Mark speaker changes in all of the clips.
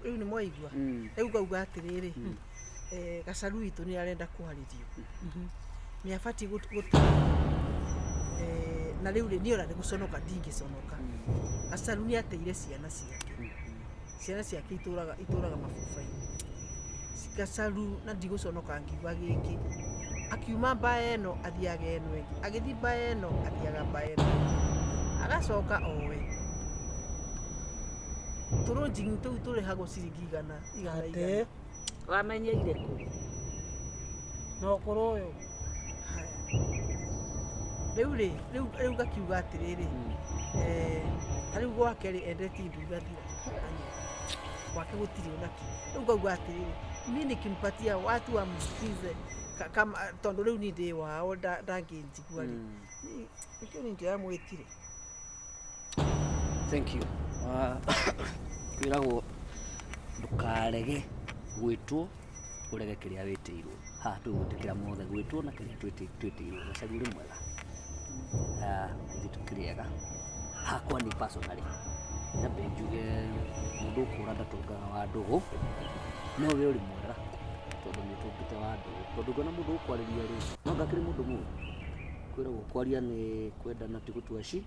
Speaker 1: Rĩu nĩ mwaigua. Rĩu ngauga atĩrĩrĩ, Gacaru witũ nĩ arenda kwarĩrio, nĩ abatiĩ gũtarwo. Na rĩu rĩ, niĩ ona nĩ gũconoka ndingĩconoka. Gacaru nĩ ateire ciana ciake, ciana ciake itũraga mabuba-inĩ. Gacaru na ndigũconoka ngiuga gĩkĩ, akiuma mbaya ĩno athiaga ĩno ĩngĩ, agĩthiĩ mbaya ĩno athiaga mbaya ĩno ĩngĩ, agacoka oe tũrũnjing'i tũu tũrĩhagwo ciringi igana igana
Speaker 2: Atĩ?
Speaker 1: igana.
Speaker 3: Wamenyeire kũ?
Speaker 2: Na ũkũrũ ũyũ.
Speaker 1: Haya. Rĩu rĩ, rĩu ngakiuga atĩrĩrĩ, ta rĩu gwake rĩ, endetie indo igathira anyue. Gwake gũtirĩ ona kĩ. Rĩu ngauga atĩrĩrĩ, mi nikimpatia watu wamsikize kama tondũ rĩu niĩ ndĩ wao ndangĩnjigua rĩ. Nĩkĩo niĩ ndĩramwĩtire.
Speaker 4: Thank you. Kwĩragwo ndũkarege gwĩtwo ũrege kĩrĩa wĩtĩirwo. Haha tũgwĩtĩkĩra mothe gwĩtwo na kĩrĩa twĩtĩirwo. Gacagi ũrĩ mwega. Ithuĩ tũkĩrĩ ega. Hakwa niĩ personally, nyambe njuge mũndũ ũkũra ndatũngaga wa ndũgũ, no we ũrĩ mwega tondũ nĩ ũtũngĩte wa ndũgũ. Tondũ ũngĩona mũndũ ũkwarĩria rĩ, no anga akĩrĩ mũndũ mũru. Kwĩragwo kwaria nĩ kwendana ti gũtua cira.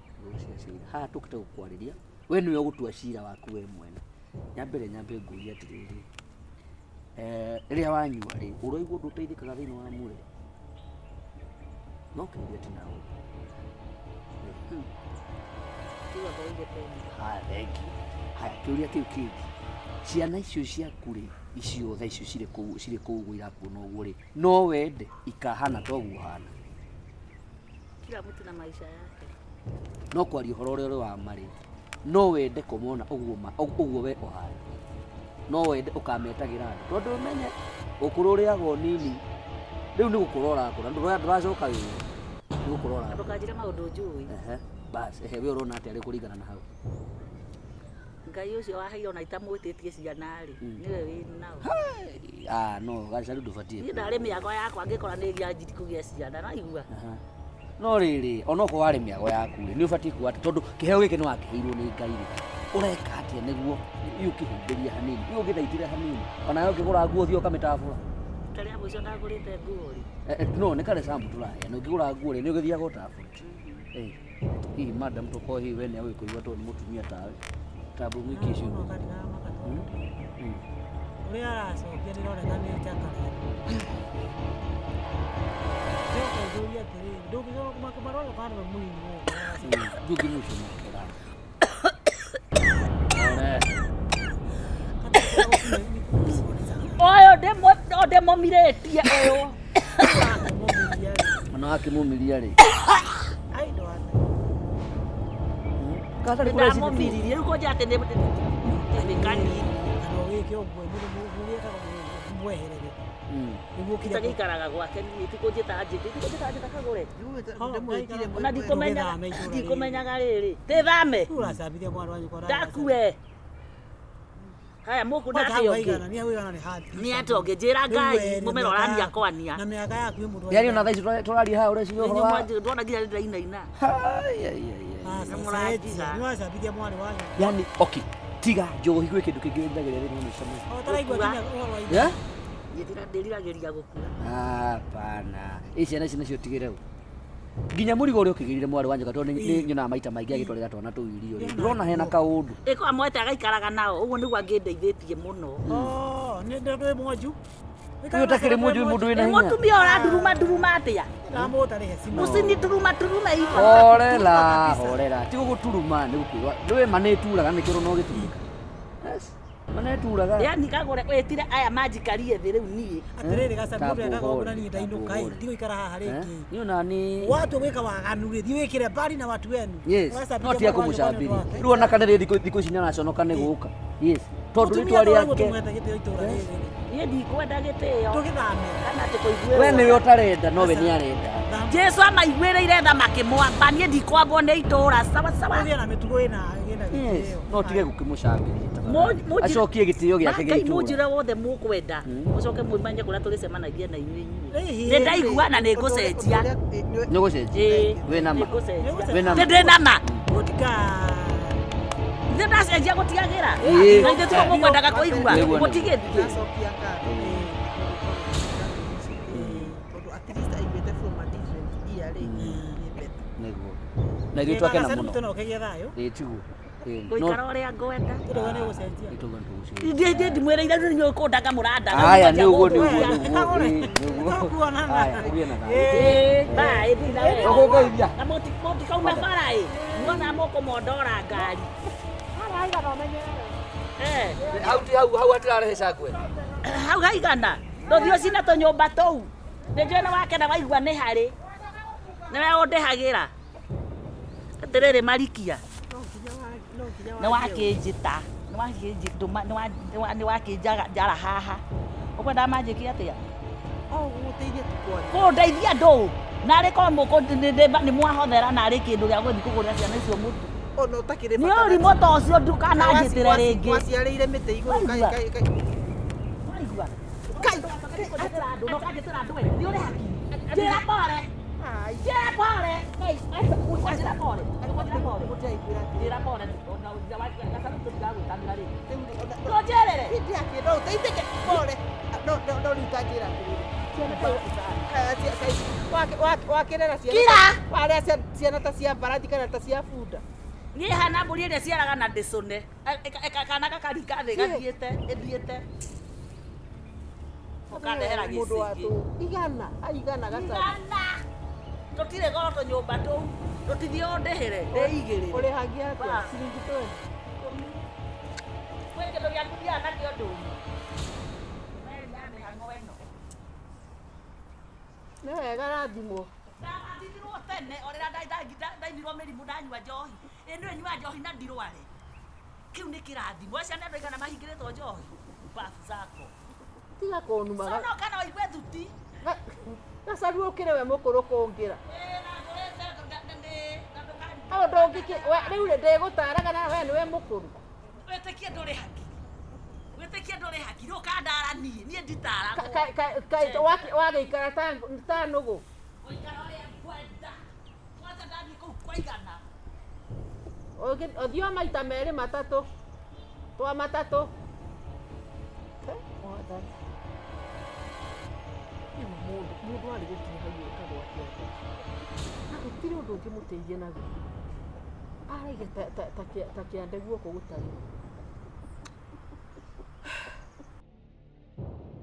Speaker 4: Haha tũkĩte gũkwarĩria, we nĩwe ũgũtua cira waku we mwene. Ya mbere nyambe ngũrie atĩrĩrĩ, rĩrĩa wanyua rĩ, ũraigua ũndũ ũteithĩkaga thĩinĩ wa mwĩrĩ? No kĩũria ti na ũru.
Speaker 3: Tiga ngoire peni.
Speaker 4: Haya, thank you. Haya, kĩũria kĩu kĩngĩ, ciana icio ciaku rĩ, icio thaa icio cirĩ kũu ũguo irakuona ũguo rĩ, no wende ikahana ta ũguo ũhana?
Speaker 3: Kila mtu na maisha yake.
Speaker 4: No kwaria ũhoro ũrĩa ũrĩ wa ma rĩ, no wende kũmona ũguo ma, ũguo we ũhana? No wende ũkametagĩra andũ? Tondũ ũmenye ũkũrũ ũrĩaga ũnini, rĩu nĩ gũkũra ũrakũra, ndũracoka wĩra, nĩ gũkũra ũrakũra.
Speaker 3: Ndũkanjĩre maũndũ njũĩ.
Speaker 4: Ehe, bas, ehe, we ũrona atĩa rĩ kũringana na hau?
Speaker 3: Ngai ũcio waheire ona itamwĩtĩtie ciana rĩ, nĩwe wĩ nao.
Speaker 4: Hai, no, Gacaru ndũbatiĩ
Speaker 3: Niĩ ndarĩ mĩago yakwa ngĩkora nĩ ngianjiri kũgĩa ciana, naigua?
Speaker 4: Aha. No rĩrĩ, onokorwo warĩ mĩago yaku rĩ, nĩ ũbatiĩ kuga atĩ tondũ kĩheo gĩkĩ nĩ wakĩheirwo nĩ Ngai rĩ, ũreka atĩa nĩguo ũkĩhĩmbĩrie hanini, ũgĩthaitĩre hanini, ona we ũngĩgũra nguo ũthiĩ ũkamĩtabũra.
Speaker 3: Rita rĩa mũico ndagũrĩte nguo rĩ?
Speaker 4: No, nĩ kare sample tũraheana, ũngĩgũra nguo rĩ, nĩ ũgĩthiaga ũtabũre. Hihi madam tũkorwo hihi we nĩ agũkũigua tondũ nĩ mũtumia tawe. Tambu mwiki icio.
Speaker 2: Ũrĩa aracokia ndĩroneka nĩ njakara. Njoka ngũrie atĩrĩrĩ, ndũngĩcoka kũmakĩmara ũyũ kana nĩwe mũnini gũkũ?
Speaker 4: Ndũngĩmũcomokera.
Speaker 3: Ũyũ ndĩmũmirĩtie ũyũ.
Speaker 4: Ona wakĩmũmiria rĩ.
Speaker 2: Ai, ndwate.
Speaker 4: Kata nĩ kũreciria.
Speaker 3: Ndamũmiririe rĩu kũnjĩra atĩ nĩ kanini.
Speaker 2: Kana ũgĩke ũguo, mũndũ mũgĩkaga mweherere. Nĩguo kĩrĩa
Speaker 3: Itagĩikaraga gwake niĩ, ti kũnjĩta njĩte, ti kũnjĩta njĩta kagũre.
Speaker 1: Ndĩmwĩtire
Speaker 3: Ona
Speaker 2: Ndũgĩthame itũũra rĩrĩ.
Speaker 3: ndikũmenyaga rĩrĩ. Tĩthame.
Speaker 2: Rĩu ũracambithia mwana wa nyũkwa.
Speaker 3: Ndakue. Haya, mũkũ
Speaker 2: Kwanja hau
Speaker 3: ndatĩ ũngĩ.
Speaker 2: haigana, nĩ hau haigana nĩ hard.
Speaker 3: Nĩ atĩ ũngĩ, njĩra
Speaker 2: Rĩu
Speaker 3: Ngai,
Speaker 2: we, na
Speaker 3: mũmero
Speaker 2: mĩaka
Speaker 3: ũrania
Speaker 2: yaku-
Speaker 3: kwania.
Speaker 2: Na mĩaka yaku ĩ mũndũ wa
Speaker 4: Yaani ona thaa ici tũraria haha ũreciria ũhoro wa
Speaker 3: Ndona nginya ndĩrainaina.
Speaker 4: Hai, ai, ai, ai.
Speaker 2: Aca,
Speaker 3: Nĩ mũranjiga.
Speaker 2: cenjia. Nĩ wacambithia mwarĩ wa nyũkwa.
Speaker 4: Yaani, okay, tiga njohi gwĩ kĩndũ kĩngĩ wĩriragĩria thĩinĩ wa maica maya.
Speaker 2: O, ũtaraigua
Speaker 3: Gũkua.
Speaker 2: nginya ũhoro wa ithe.
Speaker 4: Yeah?
Speaker 3: Ndĩriragĩria gũkua.
Speaker 4: Hapana. Ĩ ciana ici nacio tigĩre ũ. Nginya mũrigo ũrĩa ũkĩgĩrire mwarĩ wa nyoka tondũ nĩ nyonaga maita maingĩ agĩtwarĩra twana tũu irio rĩ. Ndĩrona hena kaũndũ.
Speaker 3: Ĩko amwete agaikaraga nao, ũguo nĩguo angĩndeithĩtie mũno.
Speaker 2: Oh, nĩ ndĩ mwonju.
Speaker 4: Ũyũ ũtakĩrĩ mwonju nĩ mũndũ wĩna
Speaker 3: Ĩ
Speaker 4: hinya.
Speaker 3: mũtumia ũranduruma nduruma atĩa?
Speaker 2: Ndamũtarĩhe simu.
Speaker 3: Mũcini turuma turuma hivyo.
Speaker 4: Horera, horera. Ti gũgũturuma nĩ gũkwĩrwo. Nĩũĩ ma nĩ ĩturaga nĩkĩo no gĩturĩka. Yes. Ma nĩ ĩturaga.
Speaker 3: Yaani kagũre wĩtire aya manjikarie thĩ rĩu niĩ.
Speaker 2: Atĩrĩrĩ Gacaru, mũndũ
Speaker 4: Tambu
Speaker 2: ekaga ũguo na
Speaker 4: hore,
Speaker 2: niĩ ndainũka ĩ,
Speaker 4: tambu hore.
Speaker 2: ndigũikara haha rĩngĩ.
Speaker 4: Niĩ ona nĩ
Speaker 2: Watua gwĩka waganu rĩ, thiĩ wĩkĩre mbari na watu wenu.
Speaker 4: Yes,
Speaker 2: Ũgacambithia
Speaker 4: no tiga
Speaker 2: mwarĩ wa nyũkwa nĩ ũndũ
Speaker 4: kũmũcambĩria.
Speaker 2: wake.
Speaker 4: Rĩu ona kana rĩ thikũ ici nĩaraconoka nĩ gũka. Yes, tondũ
Speaker 2: Mũtumia
Speaker 4: rĩtwa
Speaker 2: to ũguo
Speaker 4: rĩake.
Speaker 2: tũmwete gĩtĩo itũũra rĩrĩ.
Speaker 3: Niĩ ndikwenda gĩtĩo.
Speaker 2: Tũgĩthame.
Speaker 3: Kana atĩ kũiguĩrwo.
Speaker 4: We nĩwe ũtarenda no we nĩarenda.
Speaker 2: Thama.
Speaker 3: Jesu amaiguĩrĩire tha makĩmwamba, niĩ ndikwambwo nĩ itũũra. Sawa sawa.
Speaker 2: Ũgĩe na mĩtugo ĩna
Speaker 4: Yes,
Speaker 2: gĩtĩo.
Speaker 4: no tige gũkĩmũcambĩria tafadhali. Acokie gĩtĩo gĩake gĩa
Speaker 3: Ngai
Speaker 4: itũũra.
Speaker 3: mũnjĩre wothe mũkwenda, mũcoke mũmenye kũrĩa tũrĩcemanagia na inyuĩ inyuĩ.
Speaker 2: Ĩhĩ.
Speaker 3: Nĩ ndaigua na nĩ ngũcenjia.
Speaker 4: Nĩ ũgũcenjia?
Speaker 3: Ĩĩ,
Speaker 4: Wĩna ma?
Speaker 3: nĩ ngũcenjia.
Speaker 4: Wĩna ma?
Speaker 3: Nĩ ndĩ na ma.
Speaker 2: Good girl.
Speaker 3: Ithe ndacenjia gũtiagĩra.
Speaker 4: Ĩĩ.
Speaker 3: Na ithe tiguo mũkwendaga kũigua.
Speaker 4: Nĩguo, nĩguo.
Speaker 3: Gũtigĩthiĩ.
Speaker 1: Ndacokia ngatho tondũ at least aiguĩte from a different ear rĩ, nĩ better.
Speaker 4: Nĩguo na ithuĩ twakena mũno.
Speaker 2: No kĩgĩe thayũ.
Speaker 4: Ĩĩ tiguo. Ĩĩ, no
Speaker 3: Gũikara ũrĩa ngwenda.
Speaker 2: Tũrauga nĩ ũgũcenjia.
Speaker 4: nĩtũguo nĩtũgũcenjia.
Speaker 3: Ndiĩ ndimwĩrĩire rĩu nĩ kũndaga mũrandaga.
Speaker 4: Aya nĩ ũguo nĩ ũguo
Speaker 2: Wee,
Speaker 4: nĩ ũguo
Speaker 2: kagũre.
Speaker 4: ĩĩ, nĩ ũguo.
Speaker 2: Tũkuonana.
Speaker 4: Aya ũgĩe na thayũ.
Speaker 3: Ĩĩ, bye, thiĩ na wega.
Speaker 4: Tũgũkũgeithia.
Speaker 3: Na mũtikauma bara ĩ. Muona mũkũmondora ngari. Eh.
Speaker 4: Hau ti hau hau hatirarehe cangwe.
Speaker 3: Hau haigana. Ndũthiĩ ũcine tũnyũmba tũu. Nĩ njũĩ nĩ wakena waigua nĩ harĩ. Nĩwe ũndĩhagĩra. Atĩrĩrĩ Marikia.
Speaker 1: No nginya no nginya
Speaker 3: Nĩ
Speaker 1: warie
Speaker 3: wakĩnjĩta. Nĩ wakĩnjara haha. Ũkwenda manjĩke atĩa?
Speaker 1: O gũgũteithia tu kwaria.
Speaker 3: Kũndeithia ndũ. Narĩ korwo nĩ mwahothera narĩ kĩndũ gĩa gũthiĩ kũgũrĩra ciana icio mũtu.
Speaker 1: Ona ũtakĩrĩ
Speaker 3: Nĩ
Speaker 1: bata
Speaker 3: ũrimũ ta ũcio ndũkananjĩtĩre rĩngĩ.
Speaker 1: Waciarĩire mĩtĩ igũrũ
Speaker 3: Waigua?
Speaker 1: kai kai kai.
Speaker 3: Waigua?
Speaker 1: Kai.
Speaker 3: Ũkanjĩtĩra andũ, na ũkanjĩtĩra andũ we. Nĩ ũrĩ hakiri. Njĩra pore.
Speaker 1: Ai.
Speaker 3: Njĩra pore. Njĩra pore. Njĩra pore.
Speaker 1: Mũtiraiguĩra atĩrĩ.
Speaker 3: Njĩra pore. Ona gacaru tũtigagwĩtanĩra rĩngĩ.
Speaker 1: Rĩu rĩ, ona-
Speaker 3: Ndũnjĩrĩre.
Speaker 1: Hĩndĩ ya kĩ- no ũteithĩke pore. No no no rĩu ta njĩra atĩrĩrĩ. Ciana ta wakĩrera ciana
Speaker 3: Kira!
Speaker 1: warĩa ciana ta cia mbarathi kana ta cia bunda.
Speaker 3: Niĩ hana mbũri ĩrĩa ĩciaraga na ndĩcũne. Kana gakaringa thĩ gathiĩte, ĩthiĩte. Ũkandehera
Speaker 1: Mũndũ wa
Speaker 3: gĩcĩgĩ.
Speaker 1: tũ igana aigana gacaru.
Speaker 3: Igana. Tũtirĩ goro tũnyũmba tũu. Tũtithiĩ ũndĩhĩre. Ndĩigĩrĩre.
Speaker 1: Ũrĩhagia atĩa?
Speaker 3: Ba.
Speaker 1: Ciringi 20.
Speaker 3: Kwĩ kĩndũ gĩaku thiaga nakĩo ndũnyũ. Meri ya mĩhang'o ĩno.
Speaker 1: Nĩ wega rathimwo.
Speaker 3: Ndathithirwo tene o rĩrĩa ndaimirwo mĩrimũ ndanyua njohi. Ĩ nĩwe nyua njohi na ndirware. Kĩu nĩ kĩrathimo. Acio nĩ andũ aigana mahingĩrĩtwo njohi. Mbabu zako.
Speaker 1: Tiga kũnuma.
Speaker 3: Conoka na ũigue thuti.
Speaker 1: Gacaru ũkĩrĩ we mũkũrũ kũngĩra.
Speaker 3: Ĩ na ngũrĩte na ndũkari-
Speaker 1: Hau ndũngĩkĩ rĩu rĩ ndĩgũtaraga na we nĩwe mũkũrũ.
Speaker 3: Wĩtĩkie ndũrĩ hakiri. Wĩtĩkie ndũrĩ hakiri ũkandara niĩ. Niĩ nditaragwo.
Speaker 1: Wagĩikara ta nũgũ.
Speaker 3: Gũikara ũrĩa ngwenda. Kwanza ndathiĩ kũu kwaigana.
Speaker 1: Ũthiĩ o maita merĩ matatũ. Twa matatũ. Mwathani. Nĩ ma mũndũ mũndũ arĩ gũkinya hau ĩkagwo atĩa Ngai. Na gũtirĩ ũndũ ũngĩmũteithia naguo. Araiga ta kĩande guoko gũtarĩ.